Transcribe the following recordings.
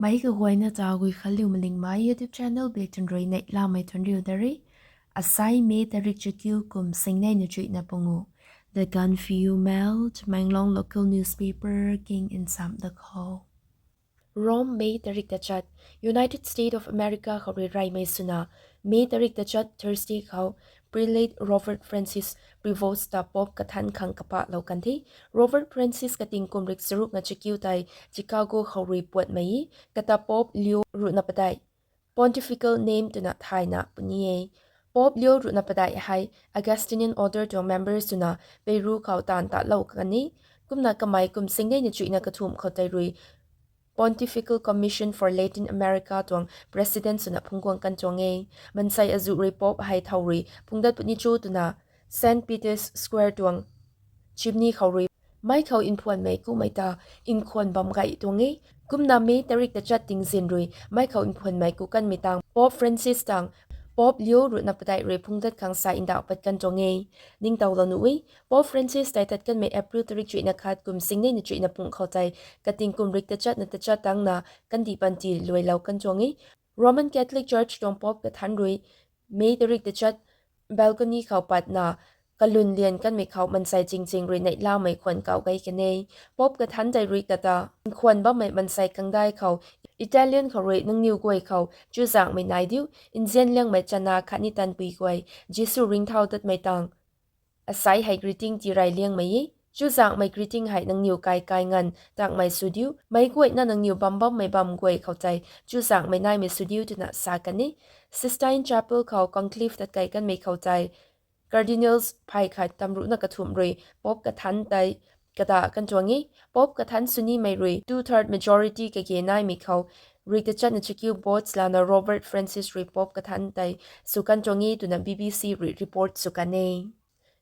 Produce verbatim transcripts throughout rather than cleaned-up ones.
Meic kaguayna ta Guikhanliu Malingmei YouTube channel bak tun rui neihlamei thuanriu da re. Asai May tarik chakiu kum singnei na chuihna pangu. The Gaanphiu Mail, Tamenglong local newspaper king nsam da khou. Rome, May tarik tachat. United States of America khou rui reymei swna, May tarik tachat Thursday khou, Prelate Robert Francis Prevost ta Pope kathanc khang kapahlou kan the. Robert Francis kating kum rik charuk na chakiu tei Chicago khou rui puatmei e, kata Pope Leo ruhna padeih, Pontifical name twna thayna puni e. Pope Leo ruhna padeih hei Augustinian Order tuang members twna Peru khou taanv tatlou kan e. Kumna kamei kum singnei na chuihna kathumh khou tei rui Pontifical Commission for Latin America tuang president swna phungc guang kan tuang e. Mansei azuh rui Pope hei thow rui phungc dat puni cho twna Saint Peter's Square tuang chimney khou rui meic khou nphuanmei kumei ta nkhwan bam gay tuang e. Kumna May tarik tachat tingzin rui meic khou nphuanmei ku kanmei tang Pope Francis tang Pope Leo ruhna padeih rui phungc dat khang sa ndauh pat kan tuang e. Ningtowlou nuh e, Pope Francis tei tat kanmei April tarik chuihna khat kum singnei na chuihna pung khou tei kating kum rik tachat na tachat tangna kandih panty luailou kan tuang e. Roman Catholic Church tuang Pope kathanc rui May tarik tachat balcony khou patna kalun lian kanmei khou mansei chingching rui neihlamei khwan kau gay kan e. Pope kathanc tei rui kata nkhwan bammei mansei kangdai khou Italian khou rui nangniw guay khou chuzaenghmei nai diu, nzian liangmei chana khatni tanpui guay Jisu ringcthau datmei tang asai hei greeting tii rey liangmei e. Chuzaenghmei greeting hei nangniw kai kai nganv takmei sw diu, meic guayna nangniw bam bammei bam guay khou tei chuzaenghmei naimei sw diu twna sa kan e. Sistine Chapel khou conclave tat kei kanmei khou tei Cardinals phay khat tamruhna kathumh rui Pope kathanc tei kata kan tuang e. Pope kathanc sw nimei rui two third majority kage naimei khou rik tachat na chakiu votes lana Robert Francis rui Pope kathanc tei sw kan tuang e twna B B C rui report sw kan e.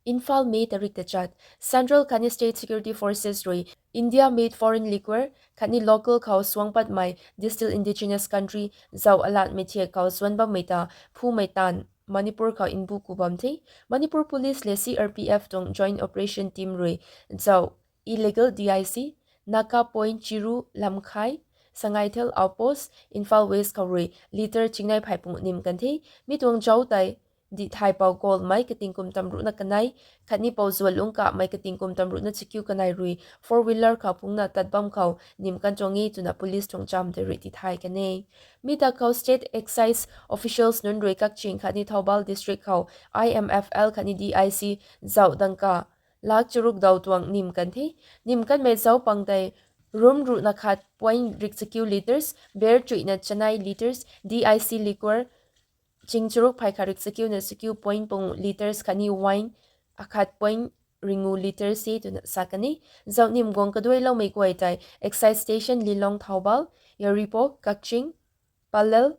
Imphal, May tarik tachat. Central khatni state security forces rui India made foreign liquor khatni local khou suang patmei distilled indigenous country zauh alatmei thiak khou zuan bammei ta phumei taanv Manipur khou nbu ku bam the. Manipur Police le C R P F tuang joint operation team rui zauh illegal D I C, Naka Point Chiru Lamkhai, Sangaithel Outpost, Imphal West khou rui litre chingnei phey pung nim kan the. Mi tuang zauh tei dih thay pou gold mei kating kum tamruhna kanei khatni pou zual lungc kamei kating kum tamruhna chakiu kanei rui four wheeler khou phungna tat bam khou nim kan tuang e twna police tuang cham tei rui tithay kan e. Mi ta khou state excise officials nunc rui Kakching khatni Thoubal district khou I M F L khatni D I C zauh dangka lak charuk daw tuang nim kan the. Nim kanmei zauh pang tei rum ruhna khat point rik chakiu litres, beer chuihna chanei litres, D I C liquor ching charuk phey khat rik chakiu na chakiu point pangu litres khatni wine akhat point ringu litres e twna sa kan e. Zauh nim guang kaduailoumei guay tei excise station Lilong, Thoubal, Yairipok, Kakching, Pallel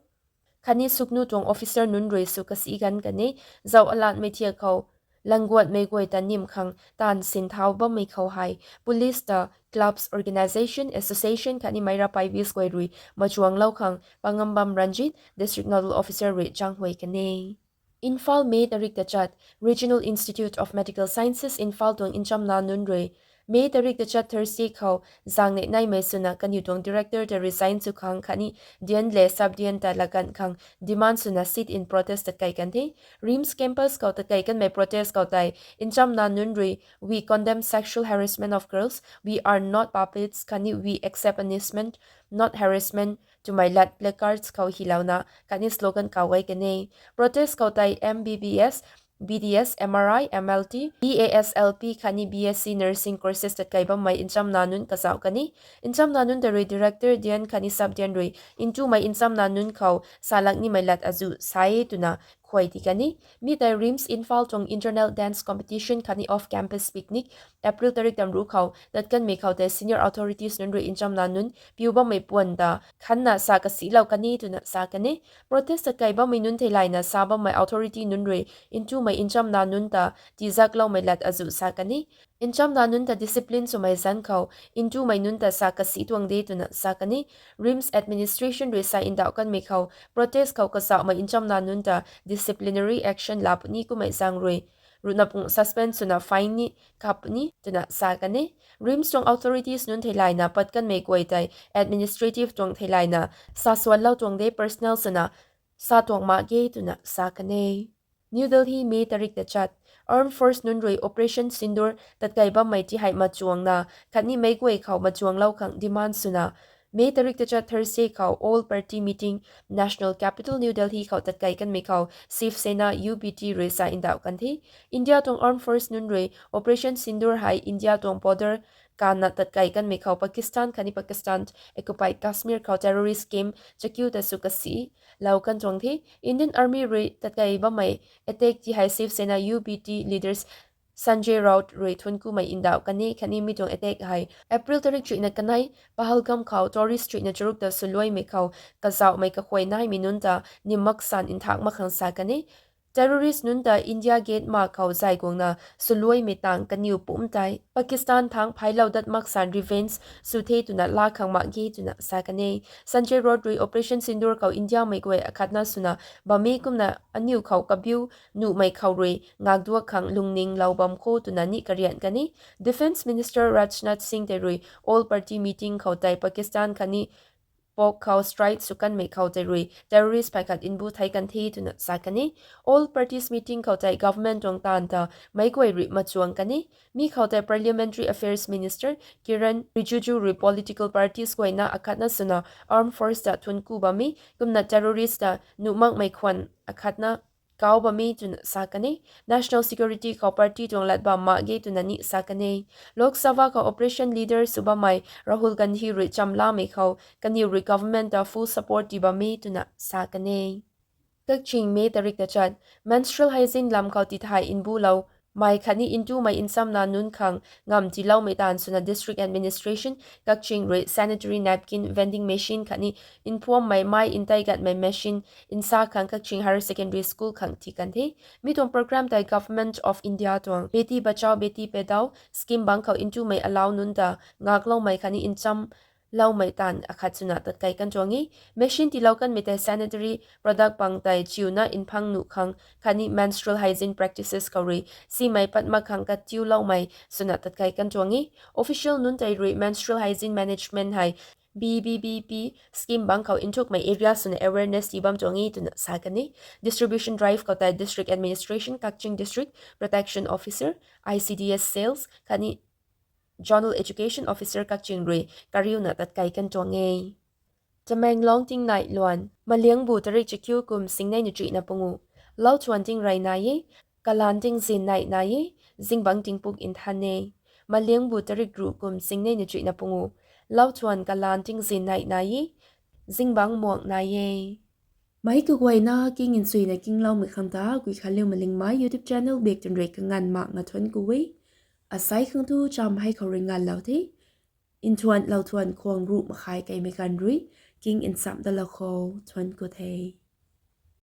khatni Sugnu tuang officer nunc rui sw kasi gan kan e. Zauh alatmei thiak khou langguatmei guay ta nim khang taanv sinthau bammei khou hei police ta clubs, organisation, association khatni meira paivis guay rui machuanglou khang Pangambam Ranjit, district nodal officer rui changhuay kan e. Imphal, May tarik tachat. Regional Institute of Medical Sciences Imphal tuang nchamna nunc rui May tarik tachat Thursday khou zaeng neih naimei swna kaniw tuang director ta resign sw khang khatni dean le sub dean ta laganv khang demand swna sit-in protest tat kei kan the. RIMS campus khou tat kei kanmei protest khou tei nchamna nunc rui, We condemn sexual harassment of girls, we are not puppets khatni We accept punishment, not harassment twmei lat placards khou hylouna khatni slogan kau gay kan e. Protest khou tei M B B S, B D S, M R I, M L T, B A S L P khatni B S C nursing courses tat kei bammei nchamna nunc kazauh kan e. Nchamna nunc ta rui director dean khatni sub dean rui ntumei nchamna nunc khou salak nimei lat azuh sa e twna khuay ti kan e. Mi tei RIMS Imphal tuang internal dance competition khatni off campus picnic April tarik tamruh khou tat kanmei khou tei senior authorities nunc rui nchamna nunc piu bammei puan ta khanna sa kasilou kan e twna sa kan e. Protest tat kei bammei nunc theilayna sa bammei authority nunc rui ntumei nchamna nunc ta tizakloumei lat azuh sa kan e. Nchamna nunc ta discipline swmei zanc khou ntumei nunc ta sa kasi tuang de twna sa kan e. RIMS administration rui sa ndauh kanmei khou protest khou kazauhmei nchamna nunc ta disciplinary action la puni kummei zaeng rui ruhna pung suspend swna fine ni kap ni twna sa kan e. RIMS tuang authorities nunc theilayna pat kanmei guay tei administrative tuang theilayna sa suanlou tuang de, personal swna sa tuang mak ge twna sa kan e. New Delhi, May tarik tachat. Armed Force nunc rui Operation Sindoor tatkei bammei ti hei machuangna khatni meic guay khou machuanglou khang demand swna May tarik tachat Thursday khou all party meeting National Capital New Delhi khou tatkei kanmei khou Shiv Sena, U B T rui sa ndauh kan the. India tuang Armed Force nunc rui Operation Sindoor hei India tuang border kanna tatkei kanmei khou Pakistan khatni Pakistan occupied Kashmir khou terrorist camp chakiu ta sw kasi lou kan tuang the. Indian Army rui tatkei bammei attack ti hei Shiv Sena U B T leaders Sanjay Raut rui thuanc kumei ndauh kan e. Khatni mi tuang attack hei April tarik chuihna kanei Pahalgam khou tourist chuihna charuk ta swluaimei khou kazauhmei kakhuay naimei nunc ta nim maksan nthak mak khang sa kan e. Terrorist nunc ta India Gate ma khou zay guangna swluaimei tang kaniw pumc tei Pakistan thangc phaiclou dat maksan revenge sw the twna laa khang mak ge twna sa kan e. Sanjay Raut rui Operation Sindoor khou Indiamei guay akhatna swna bam e, kumna aniw khou kabiu nuhmei khou rui ngakduak khang lungninglou bam kho twna ni karian kan e. Defence Minister Rajnath Singh tei rui all party meeting khou tei Pakistan khatni Pak khou strike sw kanmei khou tei rui terrorist phay khat nbu thei kan the twna sa kan e. All parties meeting khou tei government tuang taanv ta meic guay rui machuang kan e. Mi khou tei Parliamentary Affairs Minister Kiren Rijiju rui political parties guayna akhatna swna armed force ta thuanc ku bam e, kumna terrorist ta nuh makmei khwan akhatna kau bam e twna sa kan e. National security khou party tuang lat bam mak ge twna ni sa kan e. Lok Sabha khou opposition leader sw bammei Rahul Gandhi rui chamlamei khou kaniw rui government ta full support ti bam e twna sa kan e. Kakching, May tarik tachat. Menstrual hygiene lam khou tithay nbuloumei khatni ntumei nchamna nunc khang ngamv tiiloumei taanv swna District Administration Kakching rui sanitary napkin vending machine khatni nphuammei mei ntei gatmei machine nsa khang Kakching Higher Secondary School khang ti kan the. Mi tuang program tei Government of India tuang Beti Bachao Beti Padhao scheme bangc khou ntumei alau nunc ta ngakloumei khatni nchamloumei taanv akhat swna tatkei kan tuang e. Machine tiilou kanmei tei sanitary product pang tei chiuna nphang nuh khang khatni menstrual hygiene practices khou rui simei pat mak khang katiuloumei swna tatkei kan tuang e. Official nunc tei rui menstrual hygiene management hei B B B P scheme bangc khou nthukmei area swna awareness tii bam tuang e twna sa kan e. Distribution drive khou tei District Administration Kakching, District Protection Officer, I C D S cells khatni Zonal Education Officer Kakching rui kariuna tatkei kan tuang e. Tamenglong tingnai luan. Maliangbu tarik chakiu kum singnei na chuihna pungu. Lauthuan tingrey nai e, kalaan tingzin nai nai e, zingbangc tingpuk nthan e. Maliangbu tarik ruh kum singnei na chuihna pungu. Lauthuan kalaan tingzin nai nai e, zingbangc muang nai e. Meic kaguayna king nchuina kingloumei khang ta Guikhanliu Malingmei YouTube channel bak twn rui kanganv mak nga thuanc ku e. Asai khang tu cham hei khou rui nganvlou the. Nthuan lauthuan khwang ruh makhai keimei ganv rui king nchamh dalou khou thuanc ku the.